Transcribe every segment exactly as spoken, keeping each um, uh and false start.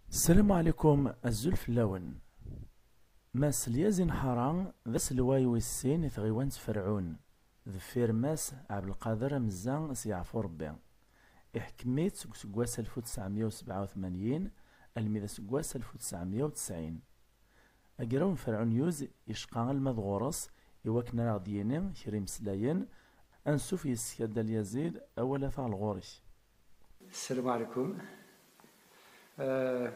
Ssalamu ɛlikum, azul fell-awen. Mass Lyazi Nḥara d aselway wis sin i tɣiwant Ferɛun, deffir Mass Ɛebdelqader Amezza, a s-yeɛfu Ṛebbi. Iḥkem-itt seg useggas alef u tesɛemya u sebɛa u tmanyin almi d aseggas alef u tesɛemya u tesɛin. Agraw n Ferɛun Yuz yecqa alma d ɣur-s i wakken ara aɣ-d-yini kra imeslayen. Ansuf yes-k a Dda Lyazid, awal ata ɣer ɣur-k. Ssalamu ɛlikum. Eh,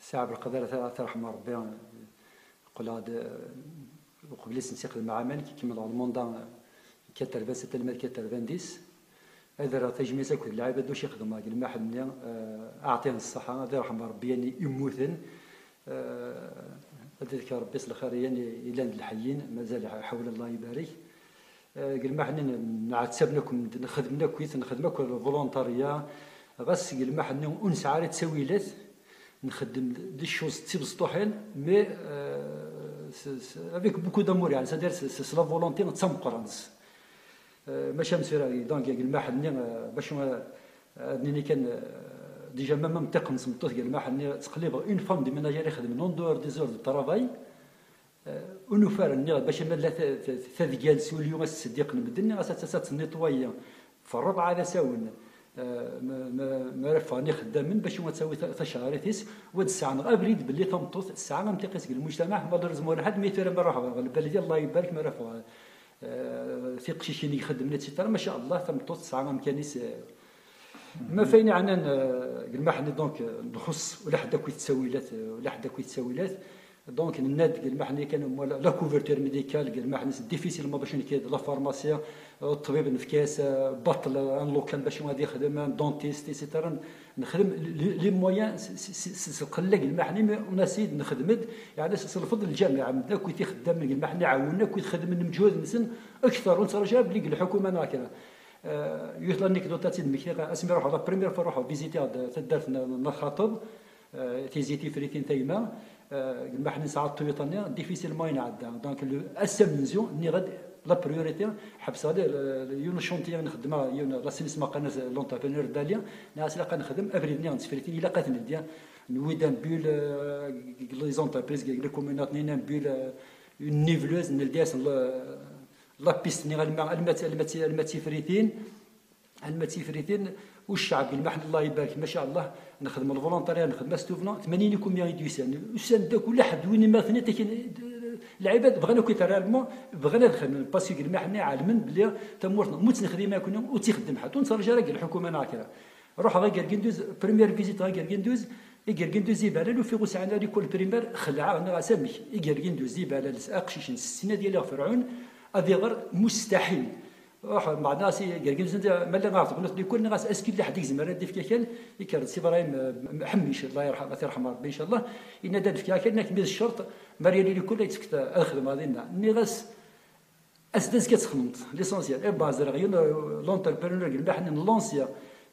Si Ɛebdelqader, ad t-, ad t-yerḥem Ṛebbi, qqleɣ-d, eh, uqbel-is nsi xedmeɣ aman, kikmeḍ ɣer lmunda quatre-vingt-sept alma d quatre-vingt-dix. Ad rreɣ tajmilt akked lɛibad uc ixdem deg lmaḥel-nni, eh, aɛṭihen ṣṣeḥḥa, ad irḥem Ṛebbi yan immuten, eh, ad d-ifk Ṛebbi s lxir yan yellan d lḥeyyin, mazal ḥawla Allah ibarek. Eh, deg lmaḥel-nni nɛettaben akk medden, xedmen akkit, nxedem akk lvolontarya, ɣas deg lmaḥel-nni ur nesɛi ara ttawilat, nxeddem des choses d tibesṭuḥin, mais, euh, s-, s-, avec beaucoup d'amour, yeɛni, c'est-à-dire s-, s-, s la volonté d tameqqrant. Euh, maca am tura, donc, deg lmaḥel-nni, euh, bac, euh, ad nini kan, euh, déjà, même am tiqqen n tmeṭṭut deg lmaḥel-nni, ttqellibeɣ une femme de ménage ara ixedmen en dehors des heures de travail. Euh, ur nufi ara, nniɣ, bac ma tella ta-, ta-, tadgalt s ulyu ad s-ttseddiqen medden, nniɣ-as ad tas ad tennitwayi f ṛṛebɛa d asawen, euh, ma, ma, ma ara ffɣen ixeddamen, bac ad tawi ta-, tacehṛit-is, u ad d-sɛen abrid belli tameṭṭut tesɛa amtiq-is deg lmujtamaɛ, malheureusement ur ḥedd, mi tura ma ruḥeɣ ɣer lbaldi, Allah ibarek, ma ara ffɣeɣ, euh, tiqcicin i ixeddmen, et cetera. Maca Allah, tameṭṭut tesɛa amkan-is, euh, Ma f ayen iɛnan, euh, deg lmaḥel-nni, donc, euh, nxuṣṣ ula ḥedd akk i tettawilat, euh, ula ḥedd akk i tettawilat. Donc, nenna-d deg lmaḥel-nni kan, moi, la, la couverture médicale, deg lmaḥel-nni, c'est difficile ma bac nekk la pharmacie, euh, ṭṭbib nefka-as, euh, baṭel, un local bac ad yexdem, un dentiste, et cetera. Nexdem les, les moyens, s, s, s, s lqella deg lmaḥel-nni, mais on essaie de nexdem-d, yeɛni s, s lfeḍl n lǧamiɛa, medden akk i t-ixeddamen deg lmaḥel-nni, ɛawnen akk i t-xedmen lemǧhud-nsen, akter, ur nettṛaǧu ara belli deg lḥukuma neɣ kra. Euh, yiwet l'anecdote ad tt-id-mmektiɣ, asmi ruḥeɣ la première fois ruḥeɣ visiter-d taddart n, n At Xaṭeb, euh, Tizi Tifritin tayma, euh, deg lmaḥel nesɛa ṭṭwiṭ-nni, difficilement i nɛedda. Donc, le, ass amenzu, nniɣ-d la priorité, ḥebseɣ le, le, yiwen n chantier i nxeddem, yiwen l'assainissement, qqaren-as l'entrepreneur Dali, nniɣ-as ilaq ad nexdem abrid-nni n Tifritin, ilaq ad t-neldi, newwi-d un bul, euh, deg les entreprises, deg les communautés, nni un bul, euh, une niveleuse, neldi-as le, la piste-nni alma, alma, alma, alma d Tifritin, alma d Tifritin, u ccɛeb deg lmaḥel, Allah ibarek, maca Allah, nexdem lvolontarya, nexdem astuvenant, tmanyin i kumya i d-yusan. Usan-d akk, ula ḥedd win i ma tenniḍ akken, lɛibad bɣan akk réellement, bɣan ad xedmen, parce que deg lmaḥel-nni ɛelmen belli tamurt, mu tt-nexdim akk, ur tt-ixeddem ḥedd, ur nettṛaǧu ara deg lḥukuma neɣ kra. Ruḥeɣ i Gerginduz, première visite ɣer Gerginduz, i Gerginduz Ibalal, ufiɣ ur sɛin ara l'école primaire, xelɛeɣ, nniɣ-as amek, i Gerginduz Ibalal, aqcic n setta snin ad yali ɣer Ferɛun, ad iɣer, mustaḥil. Ruḥ, meɛna si Gerginduz, ma llan ɣer tegnut l'école, nniɣ-as, est-ce que yella ḥedd i izemren ad d-ifk akal? Ikker-d Si Ibrahim, eh, Ḥemmic, Allah yerḥem, ad t-yerḥem Ṛebbi, incallah, yenna-d ad d-fkeɣ akal, nekk mi d ccerṭ, ma yali l'école, ad tefk ta-, ad xedmeɣ dinna. Nniɣ-as, As-d azekka ad texdmeḍ, l'essentiel. Eh ben, ẓriɣ yiwen, euh, l'entrepreneur deg lmaḥel-nni n l'ancien,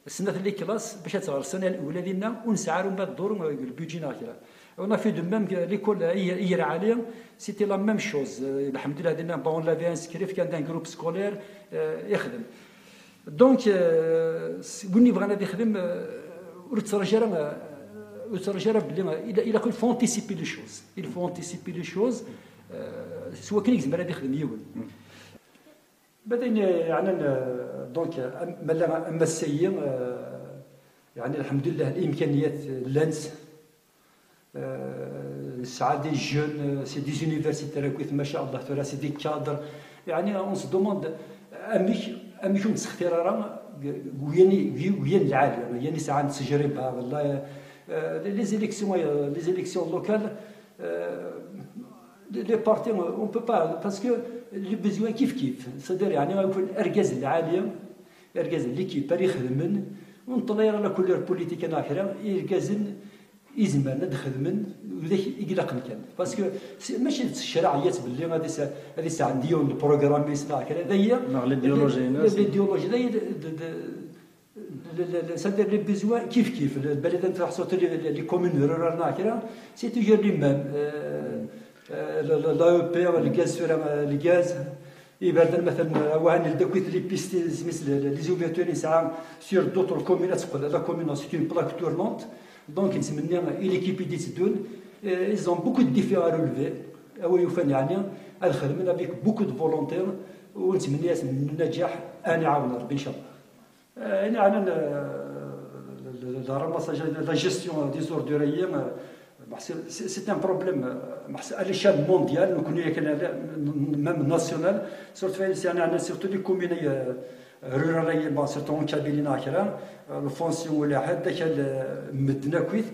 snat les classes, bac ad tɣer ssana ula dinna, ur nesɛi ara uma ddur, euh, deg le budget neɣ kra. On a fait de même que l'école, euh, Iyer, Iyer Ɛali, c'était la même chose. Euh, lḥemdullah, dinna, bon, on l'avait inscrit, fkan-d un groupe scolaire, euh, ixdem. Donc, euh, s-, win yebɣan ad ixdem, euh, ur yettṛaǧu ara, euh, ur yettṛaǧu ara belli, euh, il, il faut anticiper les choses. Il faut anticiper les choses, euh, s wakken i yezmer ad ixdem yiwen. Baden yeɛnan, euh, donc, am-, mala am ass-agi, euh, yeɛni, lḥemdullah, limkaniyat llant. Euh, nesɛa des jeunes, euh, c'est des universitaires, akkit, maca Allah, tura c'est des cadres. Yeɛni, on se demande amek, amek ur nettextir ara deg, deg uyan i, deg uyan lɛali, yan i sɛan ttejriba, wala, euh, les élections, euh, les élections locales, euh, les, les partis, on peut pas, parce que le besoin kif kif, c'est-à-dire, yeɛni, argaz lɛali, argaz n l'équipe ara ixedmen, ur neṭṭalay ara la couleur politique neɣ kra, irgazen izemren ad xedmen widak i ilaqen kan. Parce que si, mačči d ccreɛ-is belli ad is-, ad isɛeddi yiwen n programme-is neɣ kra, d aya. Neɣ l'idéologie-ines. L'idéologie, d aya, d, d, d, le, le, le, c'est-à-dire les besoins kif kif, le, balad ad tḥuṣuḍ les, les, les communes rurales neɣ kra, c'est toujours les mêmes. Euh, euh, la, la, l'A E P, le gaz, tura, euh, le gaz, iberdan, مثلا, euh, wahan, il-, akkit les pistes, les, les, les ouvertures, nesɛa sur d'autres communes, ad teqqel, la commune, c'est une plaque tournante. Donc, nettmenni i l'équipe i d-itteddun, euh, ils ont beaucoup de défis à relever. A win yufan, yeɛni, ad xedmen avec beaucoup de volonté, u nettmenni-asen nnaǧaḥ, ad nɛawen Rebbi, inchallah. Euh, ayen yeɛnan, euh, le, le, le ramassage, la gestion des ordures, euh, c'est, c'est, c'est un problème, euh, à l'échelle mondiale, nekkni akken, même nationale, surtout, yeɛni, surtout les communes, euh, rurales, bon, surtout en Kabylie, neɣ kra, euh, le foncier, wala ḥedd, akal, euh, medden akk-it.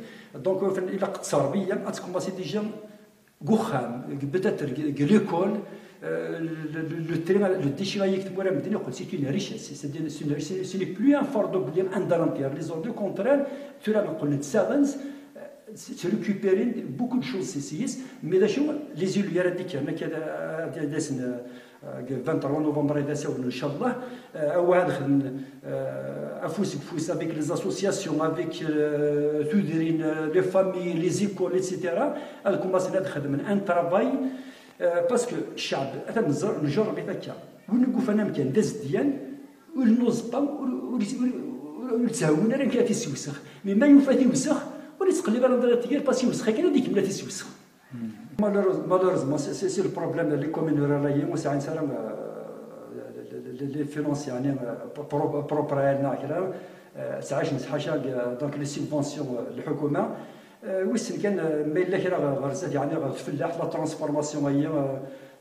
Donc, euh, ilaq tterbiya, ad tkumaṣi déjà deg uxxam, deg, peut-être deg, deg l'école, euh, le, le, le tri, le déchirage deg tmura medden, c'est une richesse. C'est, c'est, c'est une, c'est, ce n'est plus un fardeau belli anda ara nṭir. Les ordures, au contraire, tura qqlen-d ssaɣen, euh, c'est, c'est récupérer beaucoup de choses, c'est, c'est, mais d acu, les élus ara d-ikkren akka d, d, d, deg vingt-trois novembre, ad d-asen, inchallah, euh, ad xedmen, euh, afus deg ufus avec les associations, avec, euh, tudrin, euh, les familles, les écoles, et cetera, ad kumaṣen ad xedmen un travail, euh, parce que ccɛeb, atan nẓer-, njerreb-it akka. Win i yufan amkan d azedyan, ur nuẓeṭṭa, ur, ur, ur, ur, ur yettɛawan ara amek ad t-yessewsex. Mais ma yufa tiwsex, ur yettqellib ara anda ara tger, parce que iwsex akken ad ikemmel ad t-yessewsex. Malheureuse-, malheureusement, c'est, c'est, c'est le problème, les communes rurales, ur sɛint ara, euh, les, les, les, les finances, yeɛni, euh, pro-, propres, neɣ kra, euh, ttɛicen ḥaca, euh, donc les subventions, euh, n lḥukuma. Euh, wissen kan, euh, ma yella kra ɣer, ɣer zdat, yeɛni, ɣer tfellaḥt, la transformation, euh,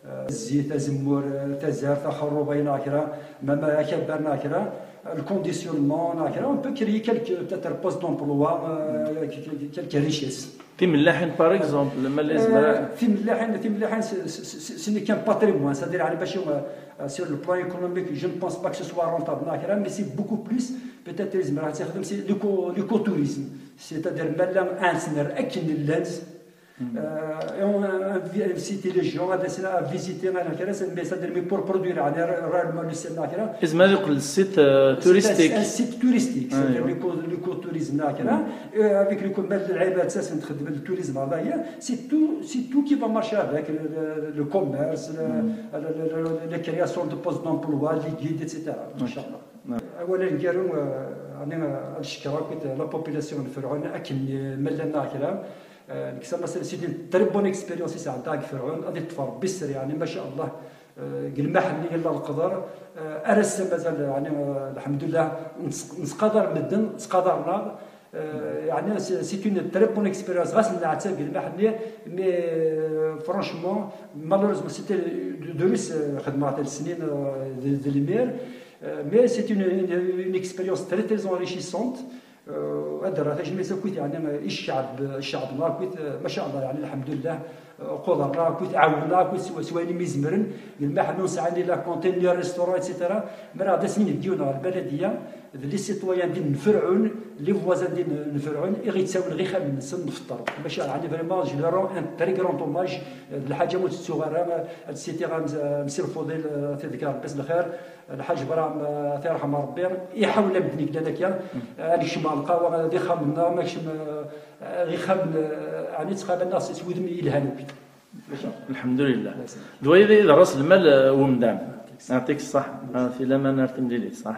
euh, zzit, azemmur, euh, tazart, axerrub, neɣ kra, ma, ma akabar, neɣ kra, le conditionnement, neɣ kra, on peut créer quelques, peut-être, postes d'emploi, euh, quelques, quelques richesses. Timellaḥin, par exemple, ma la yezmer. Euh, timellaḥin, timellaḥin, ce, ce, ce, ce n'est qu'un patrimoine. C'est-à-dire, yeɛni, bac, euh, sur le plan économique, je ne pense pas que ce soit rentable, neɣ kra, mais c'est beaucoup plus, peut-être, yezmer ad t-yexdem, c'est l'éco-, l'écotourisme. C'est-à-dire, ma la, ad nerr akken llant, euh, et on, on, on incite les gens à, à visiter, neɣ kra, mais c'est-à-dire, mais pour produire, yeɛni, réellement le sel, neɣ kra. Yezmer ad yeqqel d site, euh, touristique. C'est un, un site touristique, c'est-à-dire l'éco-, l'écotourisme, neɣ kra. Euh, avec le commerce de l'Aïba, ça, c'est un truc de tourisme, là, c'est tout, c'est tout qui va marcher avec le, le, le commerce, le, le, le, le, la création de postes d'emploi, les guides, et cetera. Inchallah. Awal aneggaru, euh, yeɛni, euh, ad cekkreɣ akk la population n Ferɛun, akken, euh, ma llan neɣ kra. Euh, nekk, ça, c'est une très bonne expérience i sɛeddaɣ deg Ferɛun, ad yeṭṭef Rebbi sser, yeɛni, ma sha Allah. Euh, deg lmaḥ-nni yella leqder, euh, ar ass-a mazal, yeɛni, euh, lḥemdullah, nettqadar medden, ttqadaren-aɣ. Euh, yeɛni, c'est, c'est une très bonne expérience. Ɣas nneɛtab deg lmaḥ-nni, mais, euh, franchement, malheureusement, c'était drus, euh, xedmeɣ-t snin, euh, d, d lmir. Euh, mais c'est une, une, une expérience très, très enrichissante. Euh, ad d-rreɣ tajmilt akkit, yeɛni, i ccɛeb, ccɛeb-nneɣ akkit, euh, ma sha Allah, yeɛni, lḥemdullah, euh, qudren-aɣ akkit, ɛawnen-aɣ akkit s, s wayen imi zemren. Lmaḥ-nni ur nesɛi ni la cantine, ni restaurant, et cetera. Mi ara d-asen-inin deg yiwen ɣer lbaladiya, d les citoyens din n Ferɛun, les voisins din n Ferɛun, i ɣ-yettawin ɣer ixxamen-nsen nfeṭṭer. Ma sha Allah, yeɛni, vraiment, je leur rends un très grand hommage. Euh, d lḥaǧa ur tettuɣ ara, euh, ad sitiɣ am, am Si Lfudil, euh, ad t-id-iger Rebbi s lxir. Lḥaǧ Bram, eh, ad t-yerḥem Rebbi, iḥawel medden i yellan akka, eh, ad nekcem ɣer lqahwa, d ixxamen-nneɣ, ma nekcem, eh, ɣer ixxamen, eh, ɛni ttqabalen-aɣ s, s wudem yelhan akk. Lḥemdulillah. D wayeḍ i d ras lmal, eh, umdan. Yeɛṭik ṣṣeḥ. Ah, fi laman ar timlilit, ṣṣeḥ.